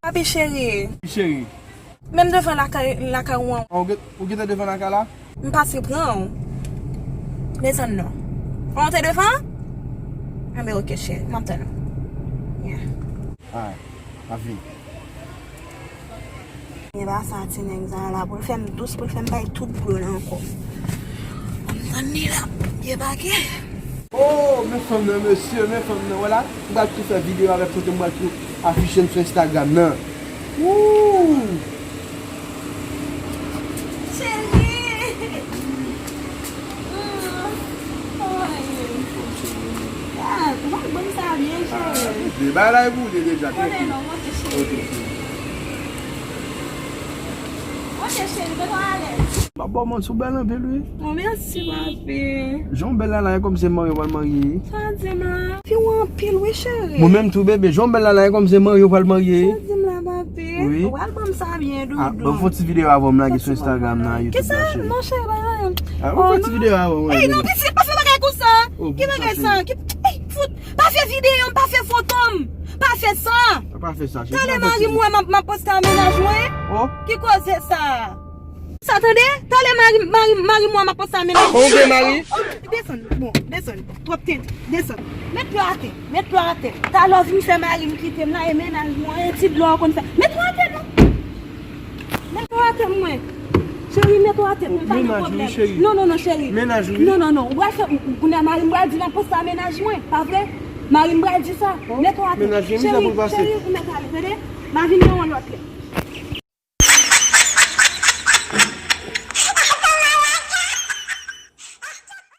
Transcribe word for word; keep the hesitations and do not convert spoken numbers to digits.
Papi cheri. Cheri. Menm devan lakay, lakay ou an. Ou gen, ou gentan devan lakay la? M pase pran ou. Desann non. Ou te devan? Anben, oke, cheri. M ap tann ou. Yeah. Alright. Ap vini. E pa sa, ti nèg sa la, pou l fè m dous, pou l fè m bay tout dlo nan kò m. M tann li la, debake. Oh, men fanm nan, mesye, men fanm nan. Wè la, m pral tou fè videyo avèk kote m pral tou afiche m sou Instagram nan. Woo! Cheri! Mm. How are you? Ah, w ap ban m sa byen, cheri. De bagay la e boule deja. Konnen non, monte, cheri. Monte, cheri, mete w alèz. M ap ba w manti, ou bèl anpil, wi. Oh, mèsi, papi. Jan w bèl la la, e kòm se marye w pral marye. Sa di m la. Fi w anpil, wi, cheri. Mwen menm tou, bebe, jan w bèl la la, e kòm se marye w pral marye. Sa di m la, papi. Wi. W al ban m sa byen doudou. Ah, bon, fè yon ti videyo avè m lage sou Instagram nan, YouTube Kisa, la, cheri. Monchè, pa yon. Ah, bon, fè yon ti videyo avè m, Ey, wi. Non, pitit, pa fè bagay konsa. Oh, Ki bagay cheri. Sa? Ki, ey, fout, pa fè videyo m, pa fè foto m. Pa fè sa. Pa fè sa, cheri. Talè mari m wè m ap, m ap poste a mennaj mwen. Oh. Ki koze sa? Sa tande? Talè mari, mari, mari m wè m ap poste a mennaj mwen. Ou gen mari? Oh, desann, bon, desann. Twòp tenten. Desann. Met pye atè. Met pye atè. Talè w vin fè mari m kite m la e mennaj mwen, e ti dlo w konn fè. Met pye atè non. Met pye atè mwen. Cheri, met pye atè mwen, pa gen pwoblèm. Non, non, non, cheri. Mennaj ou, wi. Non, non, non. Ou pral fè, ou, ou, kounye a mari m pral di m ap poste a mennaj mwen, pa vre? Mari m pral di sa. Met pye atè. Mennaj mwen, sa pou l pase. Cheri, ou mèt ale, tande? M a vin nan yon lòt lè.